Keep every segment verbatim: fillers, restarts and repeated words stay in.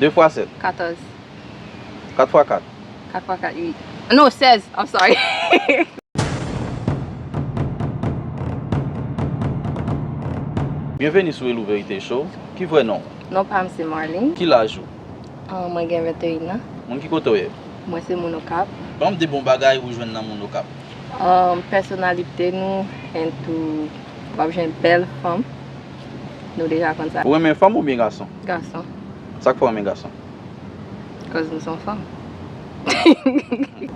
De fwa sèt. Katòz. Kat fwa kat. Kat fwa kat, uit. Non, sèz. I'm sorry. Byenveni sou Elou Verite Show. Ki vrè non w? Non pa m se Marlene. Ki laj ou? Ah, mwen gen venteyen an. Moun ki kote w ye? Mwen se moun Okap. Ban m de bon bagay ou jwenn nan moun Okap. Ah, pèsonalite nou, and tou w ap jwenn bèl fanm. Nou deja konn sa. Ou renmen fanm oubyen gason? Gason. Sa k fè w renmen gason? Cause m se yon fanm.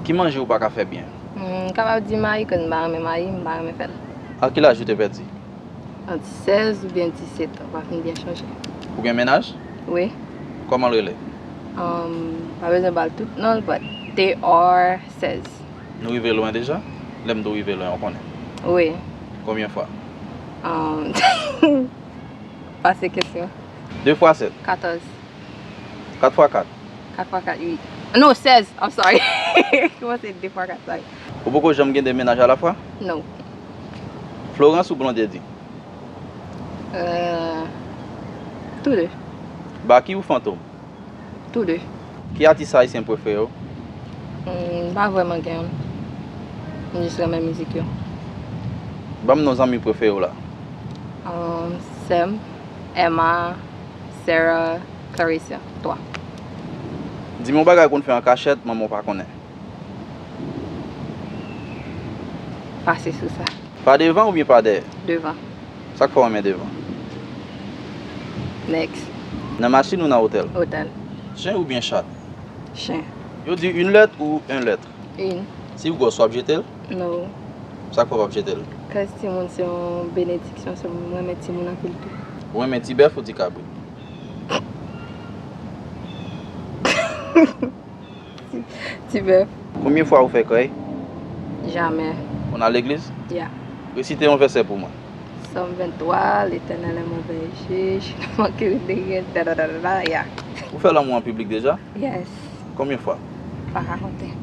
Ki manje ou pa ka fè byen? M kapab di mayi, cause m pa renmen mayi, m pa renmen fè l. A ki laj ou te pèdi? Ant sèz oubyen disèt an, m pa fin byen chonje. Ou gen mennaj? Wi. Kòman l rele? Um, pa bezwen ba l tout non l, but T R sèz. Nou rive lwen deja? Lè m di w rive lwen, ou konnen. Wi. Konbyen fwa? Um, pase kesyon. De fwa sèt. Katòz. Kat fwa kat. Kat fwa kat, uit. Non, sèz. I'm sorry. Kòman se de fwa kat, sorry. Ou poko janm gen de mennaj alafwa? Non. Florence ou Blondedy? Euh, tou de. Baky ou Fantom? Tou de. Ki atis ayisyen prefere w? Hmm, m pa vrèman gen youn. M jis renmen mizik yo. Ban m non zanmi prefere w la. Um, sè m, Emma, Sarah, Clarissa, twa. Di m yon bagay ou konn fè an kachèt, manman w pa konnen. Pase sou sa. Pa devan oubyen pa dèyè? Devan. Sa k fè w renmen devan? Next. Nan machin ou nan otèl? Otèl. Chen oubyen chat? Chen. Yo di une lettre ou un lettre? Une. Si w gwòs, w ap jete l? No. Sa k fè w p ap jete l? Cause timoun se yon benediksyon, so m renmen timoun anpil tou. Ou renmen ti bèf ou ti kabrit? Ti, ti bèf. Konbyen fwa ou fè krèy? Jamè. Ou nan legliz? Ya. Resite yon vèsè pou mwen. Sòm venntwa, Letènèl est mon berger, je ne manquerai de rien, da, da, da, da, da, ya. Ou fè lanmou an piblik deja? Yes. Konbyen fwa? Pa ka konte.